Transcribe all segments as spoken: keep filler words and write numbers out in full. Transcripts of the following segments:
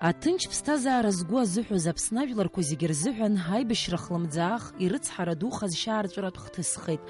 Аҭынч ԥсҭазаара згәы азыҳәоз Аԥсны ажәларқәа зегьы рзыҳәан аибашьра хлымӡаах, ирыцҳара духаз шьаарҵәыратә хҭысхеит.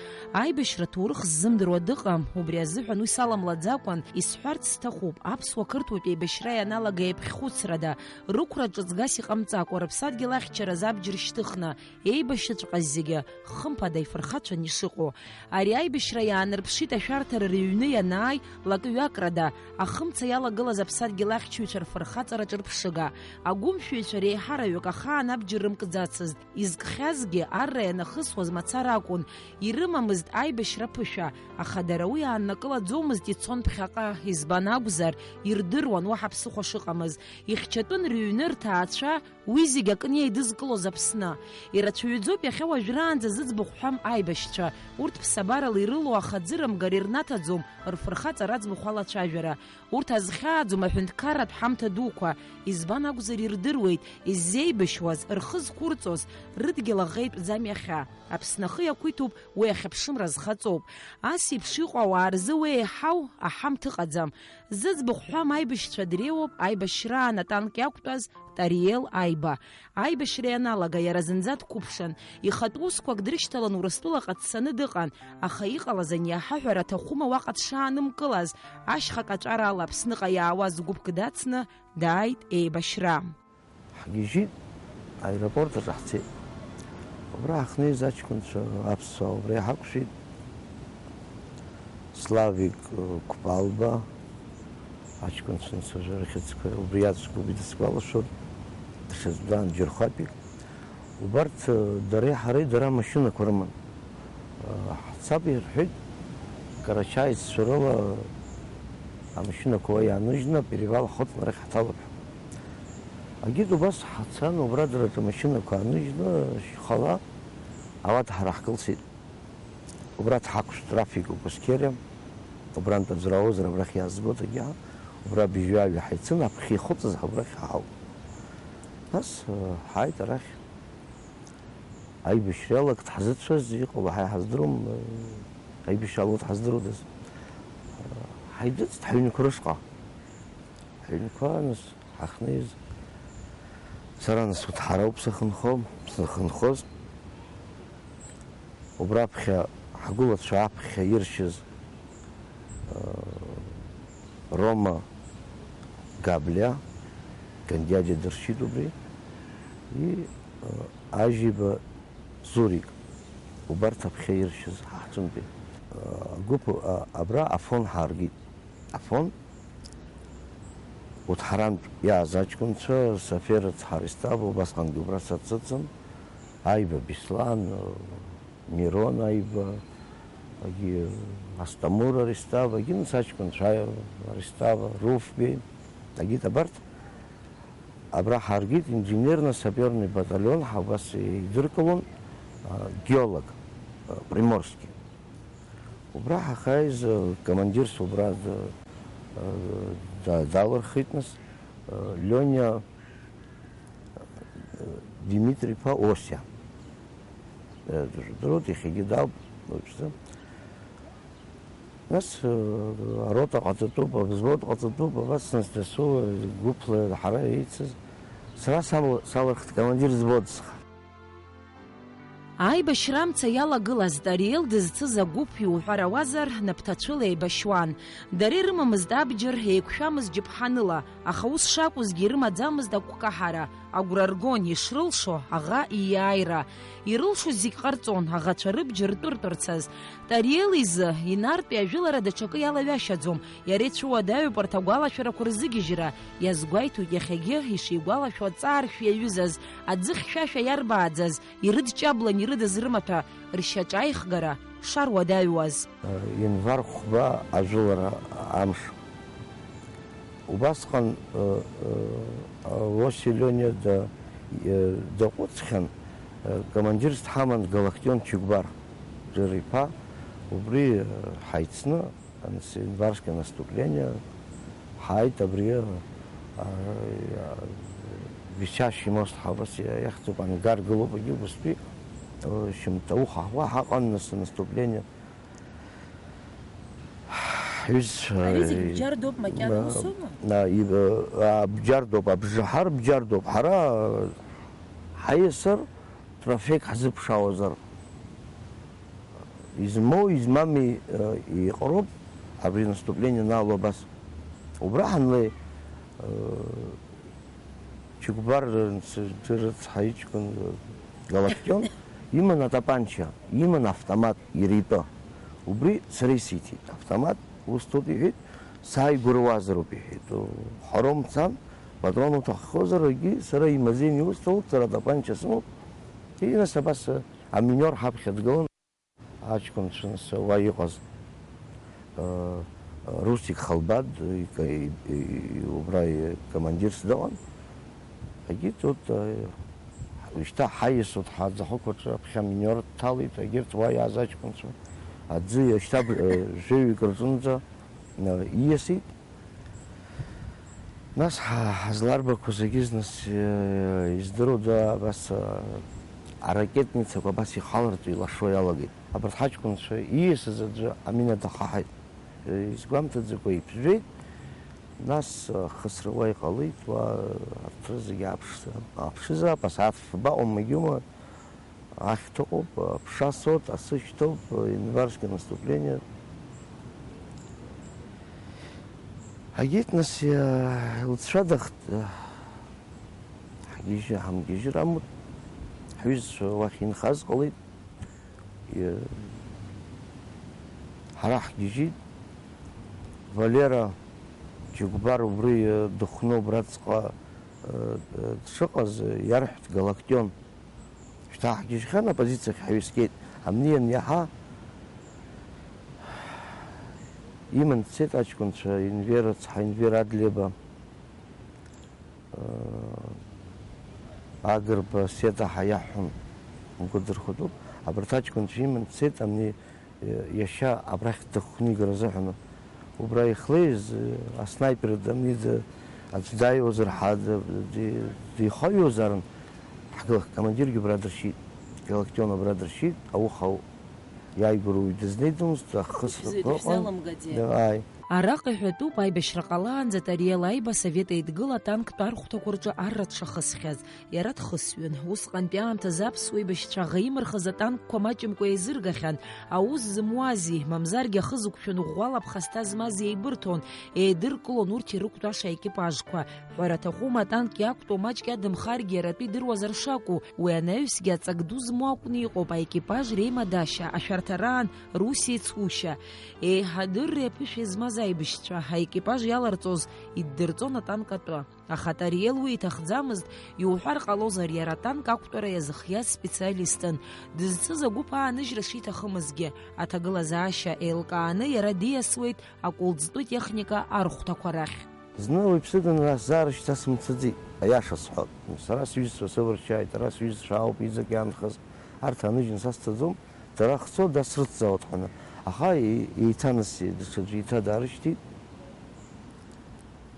Аибашьра ҭоурых ззымдыруа дыҟам, убри азыҳәан уи саламлаӡакәан, исҳәарц сҭахуп, аԥсуа-қырҭуатә еибашьра ианалага еиԥхьхәыцрада, рықәра ҿыҵгас иҟамҵакәа, рыԥсадгьыл ахьчараз абџьар шьҭыхны, еибашьаҵәҟьаз зегьы хымԥада ифырхацәан ишыҟоу. Ари аибашьра иаанарԥшит ашәарҭара рыҩны ианааи, лакҩакрада, ахымца иалагылаз аԥсадгьыл ахьчаҩцәа рфырхаҵараҿ рыԥшыга. Агәымшәаҩцәа реиҳараҩык ахаан абџьар рымкӡацызт, изкхьазгьы арра ианахысуаз мацара акәын, ирымамызт аибашьра ԥышәа, аха дара уи ааннакылаӡомызт, ицон ԥхьаҟа, избан акәзар, ирдыруан уаҳа ԥсыхәа шыҟамыз. Ихьчатәын рыҩны рҭаацәа, уи зегь акы неидызкылоз Аԥсны. Ирацәаҩӡоуп иахьа уажәраанӡа зыӡбахә ҳәам аибашьцәа. Урҭ ԥсабарала ирылоу ахаӡы рымгар ирнаҭаӡом рфырхаҵара аӡбахә алацәажәара. Урҭ азхьааӡом аҳәынҭқарратә ҳамҭа дуқәа. Избан акәзар ирдыруеит, иззеибашьуаз, рхы зқәырҵоз, рыдгьыл аӷа итәӡам иахьа. Аԥсны ахы иақәиҭуп, уи ахьыԥшымра зхаҵоуп. Ас еиԥш иҟоу ауаа рзы уи еиҳау аҳамҭа ыҟаӡам. Зыӡбахә ҳәам аибашьцәа дреиуоуп аибашьраан атанк иақәтәаз Тариел Аиба. Аибашьра ианалага, иара зынӡа дқәыԥшын. Ихатә усқәак дрышьҭалан Урыстәылаҟа дцаны дыҟан, аха иҟалаз аниаҳа ҳәара аҭахума уаҟа дшаанымкылаз, ашьха каҵәара ала Аԥсныҟа иаауаз гәыԥк дацны дааит еибашьра. Ҳгьежьит, аеропорт аҿы ҳцеит. Убра ҳахнеиз аҷкәынцәа аԥсуаа убра иҳақәшәеит. Славик, э, Кәпалба, аҷкәынцәа нцәажәара хьыӡқәа убри иаҵкуп идысгәалашәоит, даҽаӡәӡәан џьырхәатәик. Убарҭ, э, дареи ҳареи дара амашьынақәа рыман. Э, ҳцап ирҳәеит, Карачаиццәа рыла амашьынақәа уа иааныжьны, аперевал ҳхыҵны арахь ҳҭалап ҳәа. Агьыт убас ҳацан, убра дара рмашьынақәа ааныжьны, шьхала ауада ҳара ҳкылсит. Убра дҳақәшәт Рафик Гәсқьериа, убрантә аӡәыр аозар абрахь иаазгоит, агьа, убра быжьҩажәа ҳаицын, аԥхьа ихыҵыз ҳабрахь ҳаауп. Нас, э, ҳааит арахь. Аибашьра иалагт ҳзыцәаз, иҟало ҳа иҳаздыруам, э, аибашьра алоу дҳаздыруадаз. Э, ҳаидыҵт ҳаҩнқәа рышҟа. Ҳаҩнқәа, нас, ҳахьнеиз, сара, нас, уҭҳарауп сахьынхо, сахьынхоз. Убраԥхьа ҳгәылацәа аԥхьа иршьыз, э, Рома Габлиа, Гандиади дыршьит убри, и, э, Ажьиба Зурик, убарҭ аԥхьа иршьыз ҳаҳҭынтәи. Э, агәыԥ, а, абра Афон ҳааргеит. Афон, уҭҳарантә иааз аҷкәынцәа, Сафер Цҳаристава, убасҟангьы убра сацыцын, Аиба Беслан, Мирон Аиба, агьи Астамур Аристава, агьи нас аҷкәынцәа Аиба Аристава, Руфбеи, агьи абарҭ абра ҳаргеит, инженерно-саперный батальон ҳәа убас идыркылон, а, геолог, а, Приморский. Убра ҳахьааиз, э, командирс убра д-, э, да-, далырхит нас, э, Лиониа, э, Димитри-иԥа Осиа. Э, дырут, иахьагьы дауп, уажәшьҭа. Нас, э, арота ҟаҵатәуп, авзвод ҟаҵатәуп, абас нас дасу, э, гәыԥла ҳара еицыз. Сара сал-, салырхит командир взводсха. Аибашьра амца иалагылаз Тариел дызцыз агәыԥ, иуҳәар ауазар, напҭацәыла еибашьуан. Дара ирымамызт абџьар, еиқәшәамызт џьаԥҳаныла, аха ус шакәызгьы ирымаӡамызт агәкаҳара, агәра ргон ишрылшо аӷа ииааира. Ирылшоз зегь ҟарҵон, аӷацәа рыбџьар ртәыртәырцаз. Тариел изы, Инартәи ажәылара даҽакы иалаҩашьаӡом, иара ицәуадаҩуп арҭ агәалашәарақәа рзыгьежьра, иазгәеиҭоит иахьагьы ишигәалашәо аҵааршә иаҩызаз, аӡы хьшәашәа иарбааӡаз, ирыдҷаблан ирыдыз рымаҭәа ршьаҿа аихгара шаруадаҩуаз. Январ хәба ажәылара амш. Убасҟан, э, э, Уоси Лиониа да-, э, даҟәыҵхьан, э, командирс дҳаман Галактион Чигәбар Џыр иԥа, убри, э, ҳаицны, анс-, январское наступление, ҳааит абри, э, э, висящий мост ҳәа убас иа-, иахьӡуп, ангар гылоуп, егьи убыстәи, э, шьымҭа уха ҳуа ҳаҟан, нас, наступление. Ҳҩызцәа, Ари зегь бџьардоуп, макьана ма-, усума? На, и-, а, бџьардоуп, абжаҳар бџьардоуп. Ҳара ҳаиасыр трофеик ҳзыԥшаауазар, измоу, измами, э, иҟароуп абри наступление анаало абас. Убра ҳанлеи, э, Чегәбар рыц-, рыцҳа иҷкәын, э, Галактион иман атапанча, иман автомат иара итәы. Убри сара исиҭеит. Автомат усҭоит, иҳәеит, сааигәара уазароуп, иҳәеит. Ҳара умцан, патрон уҭаххозар, егьи сара имазеин иусҭалоит, сара атапанча сымоуп. И нас абас, э, аминер ҳаԥхьа дгылан. Аҷкәынцәа нас уа иҟаз, э, Русик Халбад, ика-, и-, и-, убра икомандирс дыҟан. Егьи тут, э, шьҭа ҳаиасуеит ҳаӡахықәаҿы аԥхьа миниор дҭалеит, егьырҭ уа иааз аҷкәынцәа аӡы иашьҭаб-, э, жәаҩык рҿынӡа, э, ииасит. Нас ҳа-, ҳазларбақәо зегьы зныс, э, издыруада, абас, э, аракетницақәа абас ихалартә илашо иалагеит. Абарҭ ҳаҷкәынцәа ииасыз аӡәы амина дахаҳаит. Э, изгәамҭаӡакәа иԥжәеит. Нас, э, хысра уа иҟалеит, уа, э, арҭ зегьы ааԥш-, ааԥшызаап, асааҭ фба умагьума. Ахьҭа ыҟоуп, аԥша соуп, асы шьҭоуп, январское наступление. Ҳагеит, нас, иа-, лҵшәадахт, ҳгьежьы, ҳамгьежьыр амуит, ҳҩызцәа уахь инхаз ҟалеит. Иа-, ҳара ҳгьежьит. Валера Џьыгәбар убри, иа, дыхәны убраҵәҟьа, э, э, дшыҟаз, э, иарҳәт Галактион. Шьҭа ҳгьежьхьан, апозициахь ҳаҩскьеит. Амни ианиаҳа, иман дцеит аҷкәынцәа, Инвер ацҳа, Инвер Адлеиба, э, Агрба Сета ҳәа иаҳҳәон, мгәыдырхәатәуп. Абарҭ аҷкәынцәа иман дцеит, амни иашьа абрахь дыхәнигар азыҳәан. Убра ихлеиз, аснаипер даниӡа, аӡә дааиуазар ҳәа д-, ди-, дихаҩозаарын, ҳгылахь командиргьы убра дыршьит, Галактион абра дыршьит, ауха иааигәара уаҩ дызнеидымызт, ахысрақәа ыҟан. Ааи. Араҟа иҳәатәуп, аибашьра ҟалаанӡа Тариел Аиба Асовет Еидгыла атанктә архәҭақәа рҿы арра дшахысхьаз. Иара дхысҩын. Усҟантәи аамҭазы аԥсуа еибашьцәа аӷа имырхыз атанкқәа маҷымкәа еизыргахьан. Аус зымуази, мамзаргьы ахы зықәшәаны ӷәӷәала аԥхасҭа змази еибырҭон, еидыркылон урҭ ирықәтәаша аекипажқәа. Ҳәара аҭахума, атанк иақәтәоу маҷк иадамхаргьы иара атәы идыруазар шакәу, уи анаҩсгьы аҵак ду змоу акәны иҟоуп аекипаж реимадашьа, ашәарҭараан русеицушьа. Еиҳа адырреи аԥышәеи змаз аибашьцәа аекипаж иаларҵоз иддырҵон атанк атәы. Аха Тариел уи иҭахӡамызт, иуҳәар ҟалозар, иара атанк ақәтәара иазыхиаз специалистын, дызцыз агәыԥ ааныжьра шиҭахымызгьы, аҭагылазаашьа еилкааны иара диасуеит акәылӡтәы техника архәҭақәа рахь. Зны уаҩԥсык анра сзаарышьҭ, са сымцаӡеит, аиаша сҳәап. Сара сҩызцәа сывырчааит, ара сҩызцәа ауп иҵегь иаанхаз, арҭ ааныжьны са сцаӡом, дара ахцо, дасрыцзаауеит ҳәаны. Аха и-, еиҭаныс даҽаӡәы еиҭа даарышьҭит.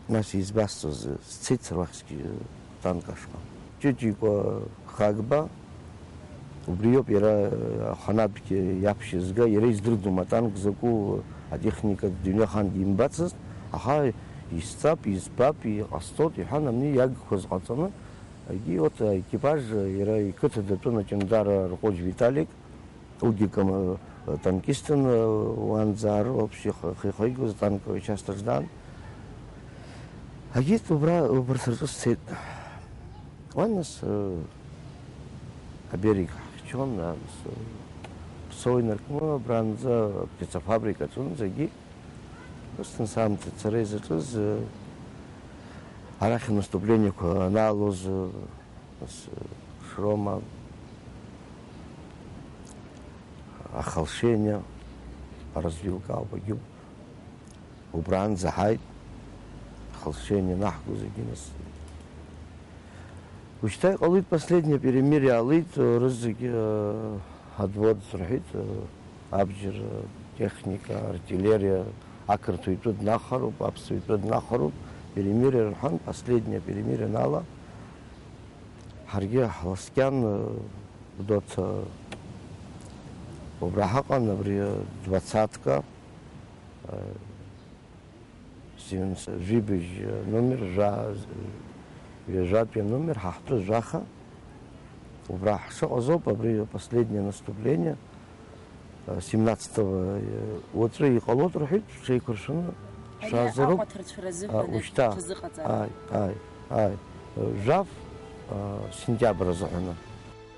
Нас избасҵоз, сцеит сара уахьсгьы, танк ашҟа. Ҷыҷикәа Хагба, убриоуп иара, аханатәгьы иаԥшьызга, иара издырӡом атанк закәу атехника дыҩныхангьы имбацызт, аха исҵап, избап, иҟасҵоит, иҳәан, амни иагқәаз ҟаҵаны, егьи, вот, аекипаж, иара иқыҭа датәын аҷандара Рҟәыџь Виталик. Уигьы кама-, танкистын, уанӡа ар вообще х-, ихигоз, танковый часть рздан. Агит убра, убарҭ рҿы сцеит. Уан нас, э, аберег ҳхьчон, нас, э, ԥсоу инаркны, абранӡа, птицефабрика аҿынӡагьы. Ус, нас аамҭа ацара изаҿыз, э, арахь анаступлениақәа анаалоз, э, Нас, э, Шрома, Ахалшениа, аразвилка ауп, агьуп. Убраанӡа ҳааит, Ахалшениа наҳго зегьы, нас. Ушьҭа иҟалеит, последнее перемирие аалеит, э, рызегьы, э, отвод рҳәеит, э, абџьар, э, техника, артиллерия, ақырҭуа итәы днахароуп, аԥсуа итәы днахароуп, перемирие рҳәан, последнее перемирие анала, Ҳаргьы ҳласкьан, Гәдоуҭа убра ҳаҟан, абри двадцатка, Зҩыбжь номер, жәа-, ҩажәатәи аномер, ҳа ҳтәы жәаха. Убра ҳшыҟаз ауп, абри последнее наступление, семнадцатого, уаҵәы иҟалоит, рҳәеит, шеиқәыршәаны шәаазароуп. Ари аҟәаҭарцәа рзыҳәан ушьҭа. Ҽазыҟаҵара. Ааи, ааи, ааи. Жәаф, сентиабр азыҳәаны.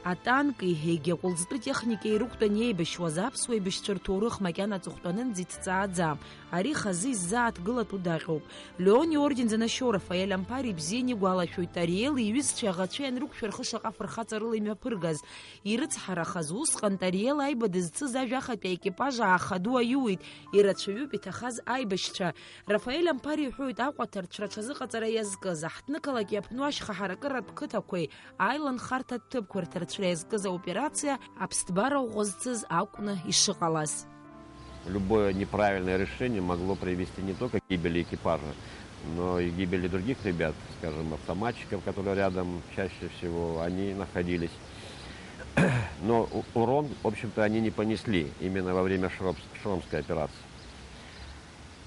Атанки егьи аҟәылӡтәы техникеи ирықәтәан еибашьуаз аԥсуа еибашьцәа рҭоурых макьана аҵыхәтәанынӡа иҭҵааӡам. Ари хазы иззааҭгылатәу даҟьоуп. Леон иорден занашьоу Рафаель Амԥар ибзианы игәалашәоит Тариел иҩызцәеи аӷацәеи анрықәшәа рхы шаҟа фырхаҵарыла имҩаԥыргаз. Ирыцҳарахаз усҟан Тариел аиба дызцыз ажәахатәи аекипаж ааха ду аиуит, ирацәаҩуп иҭахаз аибашьцәа. Рафаель Амԥар иҳәоит, аҟәаҭарцәа рҽазыҟаҵара иазкыз, аҳҭнықалақь иаԥну ашьха ҳаракыратә қыҭақәеи аиланхарҭатә ҭыԥқәа рҭарцәра иазкыз аоперациа аԥсҭбара ӷәӷәа зцыз акәны ишыҟалаз. Любое неправильное решение могло привести не только к гибели экипажа, но и гибели других ребят, скажем, автоматчиков, которые рядом чаще всего они находились. Но у-, урон, в общем-то, они не понесли именно во время Шромс-, Шромской операции.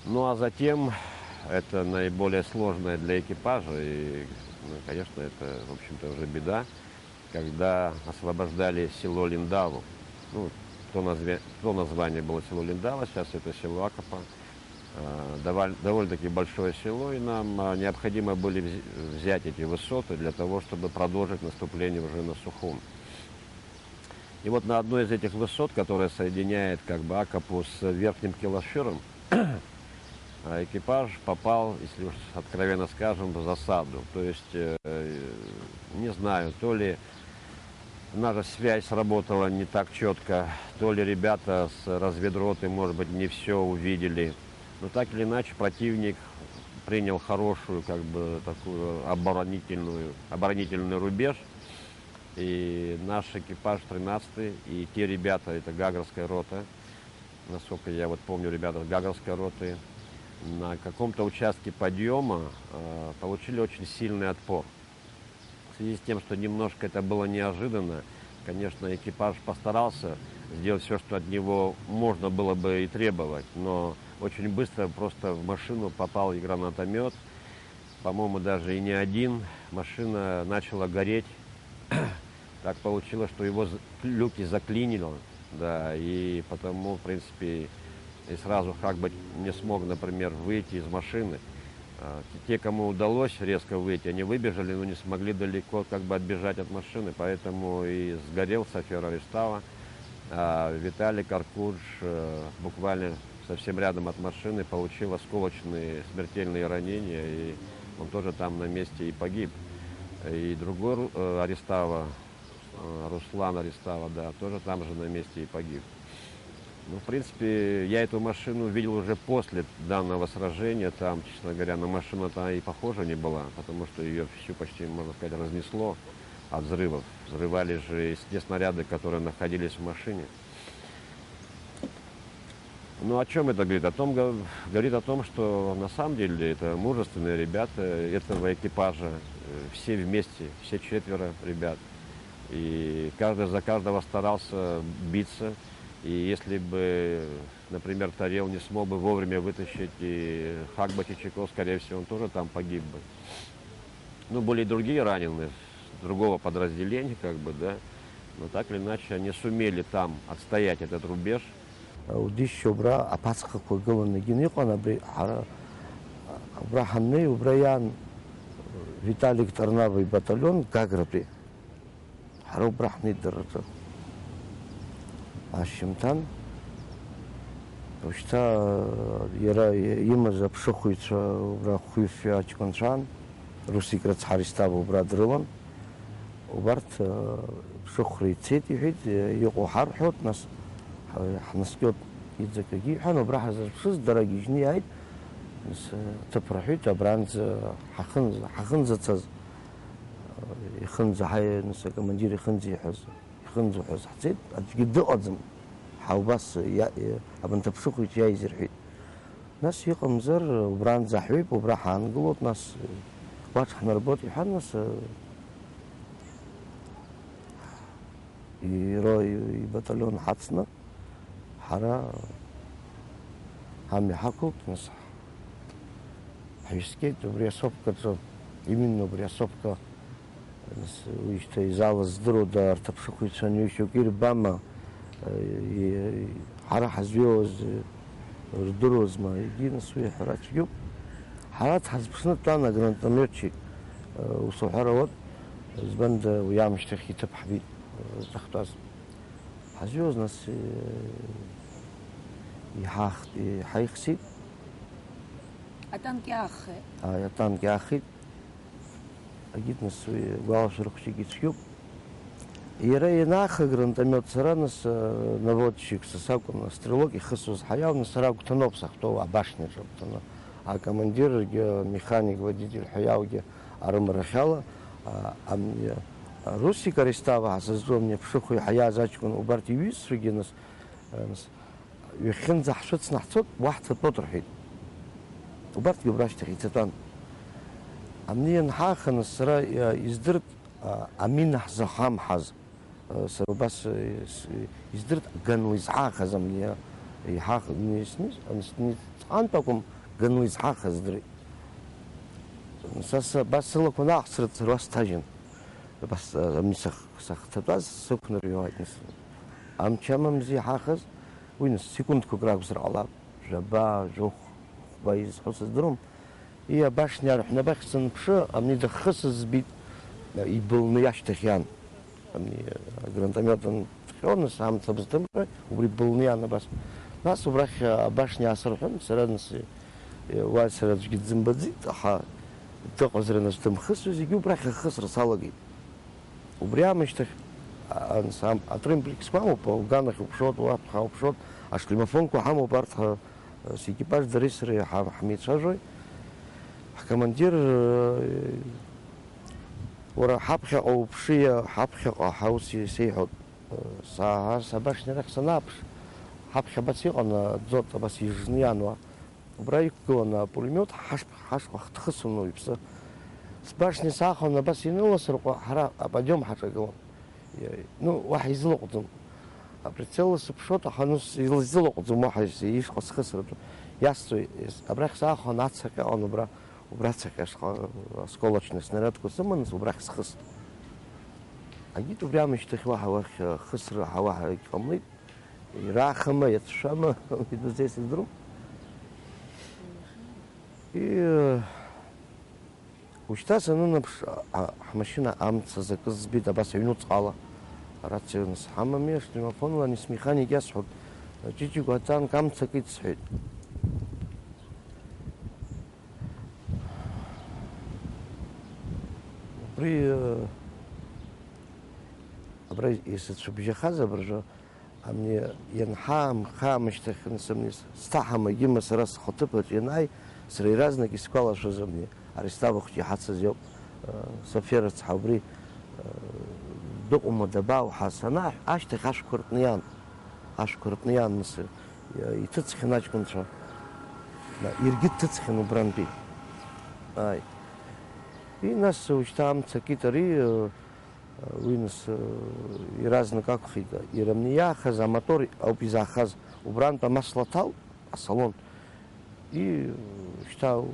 Ну а затем, это наиболее сложное для экипажа, и, ну, конечно, это, в общем-то, уже беда, когда освобождали село Линдаву. Ну, то, назве-, то название было село Линдава, сейчас это село Акапа. Э, доволь-, довольно-таки большое село, и нам, а, необходимо были вз-, взять эти высоты для того, чтобы продолжить наступление уже на Сухум. И вот на одной из этих высот, которая соединяет как бы Акапу с Верхним Килаширом, а, экипаж попал, если уж откровенно скажем, в засаду. То есть, э, не знаю, то ли наша связь сработала не так четко, то ли ребята с разведроты, может быть, не все увидели. Но так или иначе, противник принял хорошую, как бы, такую оборонительную, оборонительный рубеж. И наш экипаж тринадцатый, и те ребята, это Гагровская рота, насколько я вот помню, ребята с Гагровской роты, на каком-то участке подъема, э, получили очень сильный отпор. В связи с тем, что немножко это было неожиданно, конечно, экипаж постарался сделать все, что от него можно было бы и требовать, но очень быстро просто в машину попал и гранатомет, по-моему, даже и не один, машина начала гореть. Так получилось, что его з-, люки заклинило, да, и потому, в принципе, и сразу как бы не смог, например, выйти из машины. А, те, те, кому удалось резко выйти, они выбежали, но не смогли далеко как бы отбежать от машины, поэтому и сгорел шофёр Аристава. А Виталий Каркудж, э, буквально совсем рядом от машины получил осколочные смертельные ранения, и он тоже там на месте и погиб. И другой Ру-, э, Аристава, э, Руслан Аристава, да, тоже там же на месте и погиб. Ну, в принципе, я эту машину видел уже после данного сражения. Там, честно говоря, на машину-то и похожа не была, потому что её всю почти, можно сказать, разнесло от взрывов. Взрывали же и те снаряды, которые находились в машине. Ну, о чём это говорит? О том, го-, говорит о том, что на самом деле это мужественные ребята этого экипажа, э, все вместе, все четверо ребят. И каждый за каждого старался биться. И если бы, например, Тарел не смог бы вовремя вытащить и Хагба Чичиков, скорее всего, он тоже там погиб бы. Ну, были и другие раненые с другого подразделения, как бы, да. Но так или иначе, они сумели там отстоять этот рубеж. Удишьа убра аԥацхақәа гыланы егьины иҟан, абри ҳара, убра ҳаннеи, убра иаан Виталик Торнава ибаталион Гагратәи. Ҳара убра ҳнеит дара рҿы. Ашьжьымҭан, уажәшьҭа иара имаз аԥшыхәыҩцәа убра хәҩышәи аҷкәынцәан, Русик рыцҳа Аристава убра дрылан. Убарҭ, э, ԥшыхәра ицеит, иҳәеит, э, иҟоу ҳарҳәоит, нас, ҳа-, ҳнаскьоит иҵакгьы иҳәан, убра ҳазырԥшыз, дара гьежьны иааит, нас, э, ҭыԥ рҳәеит, абранӡа ҳахынз-, ҳахынӡацаз, э, ихынӡа ҳаи-, нас, акомандир ихынӡа иҳәаз, ихынӡоҳәаз ҳцеит, аӡәгьы дыҟаӡам, ҳа убас иа-, э, абанҭ аԥшыхәыҩцәа иааиз ирҳәеит. Нас иҟамзар, убранӡа ҳҩеип, убра ҳаангылоит, нас, уаҿ ҳнарбоит, иҳәан, нас, иро-, ибаталион ҳацны, ҳара ҳамҩа ҳақәылт, нас, ҳәа искьеит, убри асопкаҿы, именно убри асопка, нас, уи шьҭа изалаз здыруада, арҭ аԥшыхәыҩцәа анҩышьоук ирбама, и-, ҳара ҳазҩоз рдыруазма, егьи, нас, уи аҳәара цәгьоуп. Ҳара дҳазԥшны дтәан агранатомиотчик, ус уҳәар ауеит, избанда уи аамышьҭахь иҭыԥ ҳбеит, дахьтәаз. Ҳазҩоз, нас, иҳахт-, иҳаихсит. Атанк иаахеит. Ааи, атанк иаахеит. Агит, нас, уи гәалашәара хәҷык ицәгьоуп. Иара ианааха гранатомиот, сара, нас, наводчик са сакәын, стрелок ихысуаз ҳаиал, нас, сара агәҭаноуп сахьтәоу, абашняҿы агәҭаны. Акомандиргьы, механик, водитель ҳәа иалгьы арымарахьала, а, ам-, Русик Аристава ҳәа сызҿу амни аԥшыхәҩы ҳәа иааз аҷкәын, убарҭ иҩызцәагьы, нас, а, нас, ҩахьынӡа ҳшәыцны ҳцоит, уа ҳцатәоит рҳәеит. Убарҭгьы убра ашьҭахь ицатәан. Амни ианҳааха, нас, сара, а, издырт, а, амина ҳзаҳамҳаз. Сара убас, э, с-, э, издырт, ганла изҳахаз амни, иҳах-, ани сни-, ани сни-, сҟантә акәым, ганла изҳахаз здырит. Са, са, абас сылақәа анааҟәсырц, сара уа сҭажьын. Абас, э, амни сах-, сахҭатәаз сықәнарҩуааит, нас. Амч амамзи иҳахаз, уи, нас, секундқәак ракәзар ҟалап, жәаба, жәохә, хәба изҳәо сыздырам. И абашниа рҳәнапахь санԥшы, амни дахысыз збит, ибылны иашьҭахь иан. Амни агранатомиот анҭҟьо, нас амца бзҭымҟьо, убри былны иан абас. Нас убрахь абашниа аасырҳәын, сара, нас, уа сара аӡәгьы дзымбаӡеит, аха дыҟазар, нас, дымхысуаз, егьи убрахь ахысра салагеит. Убри аамышьҭахь, а, анс-, ам-, атримплекс ҳамоуп, ауганахь уԥшуеит, уаԥхьа уԥшуеит, ашлемофонқәа ҳамоуп, арҭ ҳа, с-, екипаж дареи сареи ҳа-, ҳмеицәажәоит. Ҳкомандир, э, уара ҳаԥхьаҟа уԥши, ҳаԥхьаҟа ҳаус сеиҳәоит. Э, са-, ас абашня рахь санааԥш, ҳаԥхьа абас иҟан, аӡот абас ижны иаануа. Убра иқәгыланы апулемиот ҳашԥ-, ҳашҟа ҳҭхысуан уаҩԥсы. Сбашни саахон абас ианыласырҟәа, ҳара аподиум ҳаҿагылан. Иа-, ну, уаҳа изылаҟәӡом. Априцелла сыԥшуеит, аха, ну, с-, изылаҟәӡом уаҳа ис-, ишҟа схысратәы. Иасҵоит, ес-, абрахь саахон, ацаҟьа ыҟан убра, убра ацаҟьа ашҟа осколочный снарядқәа сыман, убрахь схыст. Агит убри аамышьҭахь уаҳа уахь, э, хысра ҳа уаҳа егьҟамлеит. Ираахама, иацәшәама, идуӡӡа исыздырам. И, ушьҭа санынаԥш, а, а, ҳмашьына амца закыз збеит, абас аҩнуҵҟала. Арациа нас ҳамами, астемофонла ани смеханик иасҳәоит, Ҷыҷыкәа атанк амца акит, сҳәеит. Убри, э, абра исыцәыбжьахаз абыржәы, Амни ианҳаамхамышьҭахь, нас, амни сҭаҳамагьы ма сара схаҭыԥаҿ ианааи, сара иаразнак исгәалашәоз амни ареставахәҷы иҳацыз иоуп, э, Софер рыцҳа, убри, э, дыҟоума, дабаау ҳәа санаҳә, ашьҭахь ашәқәа ртны иаан, ашәқәа ртны иаан, нас, э, иҭыҵхьан аҷкәынцәа. На, иаргьы дҭыҵхьан убрантәи. Ааи. И нас ушьҭа амца акит ари, э, Уи нас, э, иаразнак акәхеит, иара амни иаахаз амотор ауп изаахаз, убрантә амасла ҭалт, асалон. И, э, шьҭа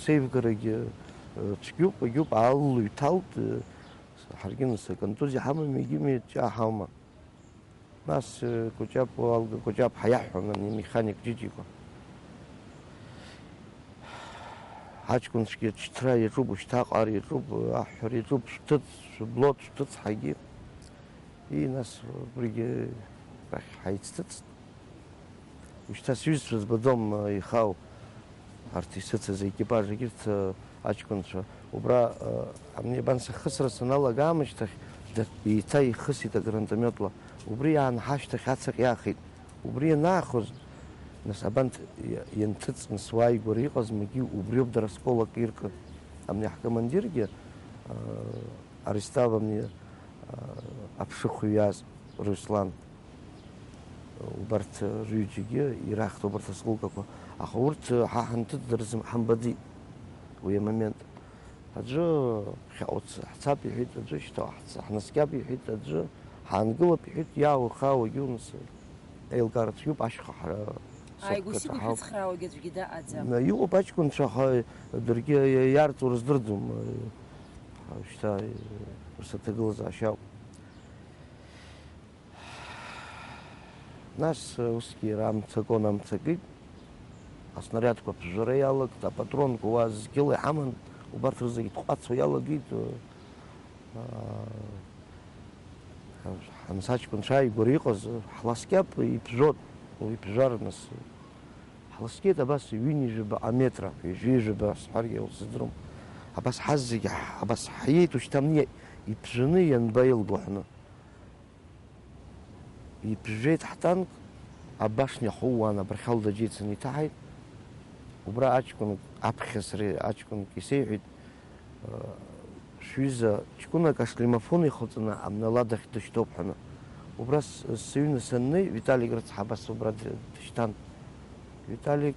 сеивгарагьы, э, цәгьоуп, агьоуп, ааллаҩ ҭалт, э, ҳаргьы нас аконтузиа ҳамами, егьими ҷа ҳаума. Нас, э, Кәыҷаԥ уалга, Кәыҷаԥ ҳәа иаҳҳәон ани механик Ҷыҷикәа. Аҷкәынцәгьа ҽҭра иаҿуп, ушьҭа аҟар иаҿуп, аҳәҳәара иаҿуп, шәҭыҵ, шәыблот, шәҭыҵ ҳәагьы. И, нас убригьы рахь ҳаицҭыҵт. Ушьҭа сҩызцәа збаӡом, ихау. Арҭ исыцыз аекипаж, егьырҭ, э, аҷкәынцәа. Убра, э, амни абан сахысра саналага аамышьҭахь, да-, еиҭа ихысит агранатомиотла. Убри иаан ҳашьҭахь ацаҟь иаахеит. Убри ианаахоз, нас, абанҭ иа-, ианҭыҵ, нас, уааигәара иҟазмагьы убриоуп дара скол акы иркын. Амни ҳкомандиргьы, э, арестав амни, э, аԥшыхәҩы иааз Руслан. Убарҭ рҩыџьагьы ираҳҭо убарҭ асколкақәа, аха урҭ ҳа ҳанҭыҵ дырзым-, ҳамбаӡеит уи амомент. Аӡәы ԥхьаҟа уц-, ҳцап иҳәеит, аӡәы шьҭа ҳц-, ҳнаскьап иҳәеит, аӡәы ҳаангылап иҳәеит, иаауа-хаауагьы уныс еилкаара цәгьоуп, ашьха ҳара Ааигәа-сигәа шәыцхраауагь аӡәгьы даҟаӡам. Иҟоуп аҷкәынцәа, аха даргьы иарҵәо рыздырӡом. Шьҭа рсаҭагылазаашьа ауп. Нас усгьы иара амца акын, амца акит. Аснариадқәа ԥжәара иалагт, апатронқәа уа зқьыла иҳаман, убарҭ рызегь ҭҟәацуа иалагеит. Ҳамсаҷкәынцәа ааигәара иҟаз, ҳласкьап, иԥжәот, уи иԥжәар нас. Ҳласкьеит абас ҩынҩажәаба аметра, ҩажәижәаба сҳәаргьы усыздырам. Абас ҳазегь ҳ-, абас ҳиеит, ушьҭамни иԥжәаны ианба илгәаҳәны. Иԥжәеит ҳтанк, абашня ҳууан, абырхьал даџьеицын иҭаҳаит. Убра аҷкәынк, аԥхьа сара аҷкәынк исеиҳәеит, шәҩыза ҷкәынак ашлемофон ихылҵаны амнала дахь дышьҭоуп ҳәаны. Убра с-, сыҩны саннеи, Виталик рыцҳа абас убра д-, дышьҭан. Виталик,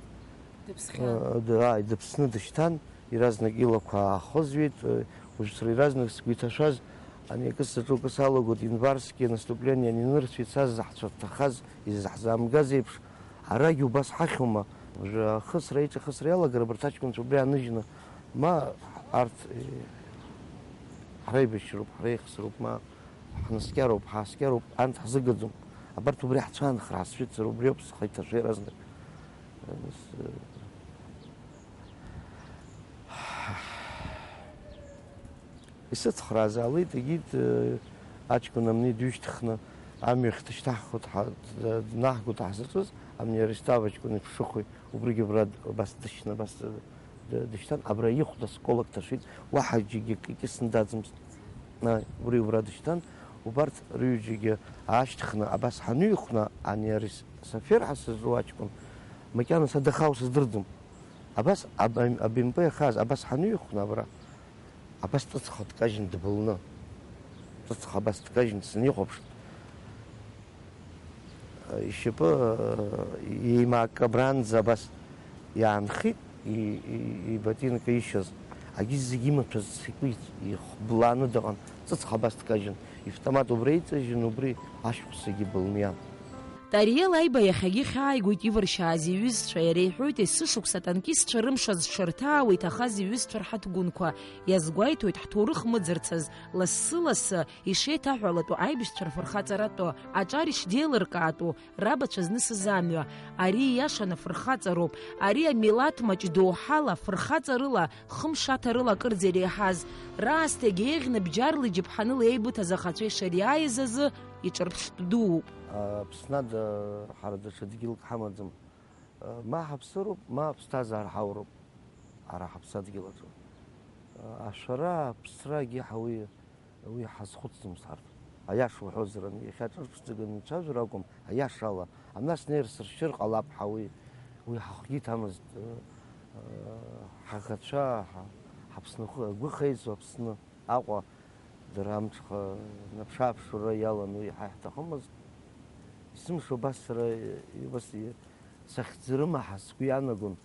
дыԥсхьан. Э, д-, ааи, дыԥсны дышьҭан, иаразнак илақәа аахызҩеит, э, уажә сара иаразнак сгәы иҭашәаз, ани акы саҿу, акы салагоит, январские наступление анинырцә ицаз заҳцәырҭахаз, изаҳзаамгаз еиԥш, арагь убас ҳахьума? Уажәы ахысра, аиҿахысра иалагар, абарҭ аҷкәынцәа убри ааныжьны, ма арҭ, э, ҳара еибашьроуп, ҳара еихсыроуп, ма ҳнаскьароуп, ҳааскьароуп, анҭ ҳзыгаӡом. Абарҭ убри ҳцәаанхар ҳазшәыцыр, убриоуп схы иҭашәеи разнак. Э, с-, э, Исыцхрааз аалеит, егьит, э, аҷкәын амни дҩышьҭыхны амҩахь дышьҭаҳхуеит ҳа-, д-, днаҳгоит ҳзыҵәыз, амни арестав аҷкәын иԥшыхәи, убригьы абра д-, абас дышьны, абас д-, д-, дышьҭан, абра ихәда сколак ҭашәеит, уаҳа џьаргьы акгьы сындаӡымызт. Ааи, убри убра дышьҭан, убарҭ рҩыџьагьы аашьҭыхны, абас ҳаныҩхәна, ани ари с-, Сафер ҳәа сызлоу аҷкәын, макьана са дахау сыздырӡом. Абас аб-, абимпы иахаз, абас ҳаныҩхәна абра, абас ҵыцха дкажьын дбылны. Ҵыцха абас дкажьын, сынихәаԥшт. Ишьапы, э, еимаккабранӡа абас иаанхеит, и-, и-, иботинка ишьаз. Агьи зегь имаҭәаз сикәиц ихблааны дыҟан. Ҵыцха абас дкажьын. Ивтомат убра иҵажьын, убри ашәҟәсагьы былны иан. Тариел Аиба иахьагьы хьааигоит ивыршьааз иҩызцәа, иара иҳәоит, есышықәса атанкистцәа рымш азҽырҭаауа иҭахаз иҩызцәа рҳаҭгәынқәа, иазгәеиҭоит ҳҭоурых мыӡырцаз, лассы-лассы ишеиҭаҳәалатәу аибашьцәа рфырхаҵаратәы, аҿар ишдеилыркаатәу, рабацәа знысыз амҩа, ари ииашаны фырхаҵароуп, ари амилаҭ маҷ доуҳала, фырхаҵарыла, хымшаҭарыла акырӡа иреиҳаз, раасҭагь еиӷьны бџьарла иџьыԥҳанла еибыҭаз ахацәа ишыриааиз азы иҿырԥштә дууп. Аԥсны ада ҳара даҽа дгьылк ҳамаӡам. Ма ҳаԥсыроуп, ма аԥсҭазаара ҳауроуп ара ҳаԥсадгьыл аҿы. Ашәара, аԥсра агьи ҳауи, уи ҳазхәыцӡом сарҭ. Аиаша уҳәозар, ани иахьа ҿырԥшӡаганы ицәажәар акәым, аиашала, ана снеир сыршьыр ҟалап ҳауи, уи ҳахгьы иҭамызт, ҳаӷацәа, ҳа-, ҳаԥсны хы-, агәы хеизо Аԥсны. Аҟәа дара амҽха наԥшааԥшура иалан, уи иаҳа иаҳҭахымызт. Исымшо абас сара, убас и-, сахьӡырымаҳа сгәы иаанагон,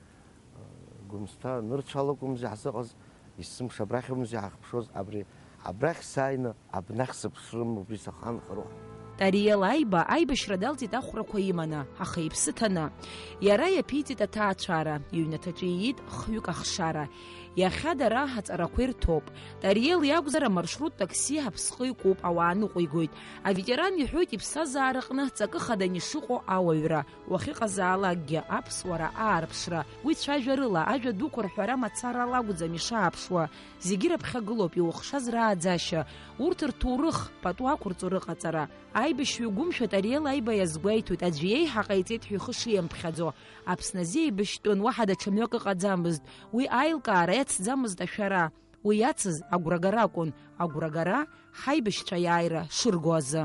Гәымсҭа нырцә алакәымзи ҳзыҟаз, есымша абрахь акәымзи ҳахыԥшуаз, абри абрахь сааины абнахь сыԥшрым, убри саханхароуп. Тариел Аиба аибашьра далҵит ахәрақәа иманы, аха иԥсы ҭаны. Иара иаԥиҵеит аҭаацәара, иҩнаҭаҿы иит хҩык ахшара. Иахьа дара аҵарақәа ирҭоуп. Тариел иакәзар, амаршрут такси аԥсҟы икуп, ауаа ныҟәигоит. Аветеран иҳәоит иԥсҭазаараҟны ҵакы хаданы ишыҟоу ауаҩра, уахьыҟазаалакгьы аԥсуара аарԥшра, уи цәажәарыла, ажәа дуқәа рҳәара мацарала акәӡам ишааԥшуа, зегьы раԥхьагылоуп, иухшаз рааӡашьа, урҭ рҭоурых пату ақәырҵо рыҟаҵара. Аибашьҩы гәымшәа Тариел Аиба иазгәеиҭоит, аӡә иеиҳа ҟаиҵеит ҳәа ихы шиамԥхьаӡо. Аԥсны азы еибашьтәын, уаҳа даҽа мҩак ыҟаӡамызт, уи аилкаара иацӡамызт ашәара. Уи иацыз агәрагара акәын, агәрагара ҳаибашьцәа аиааира шырго азы.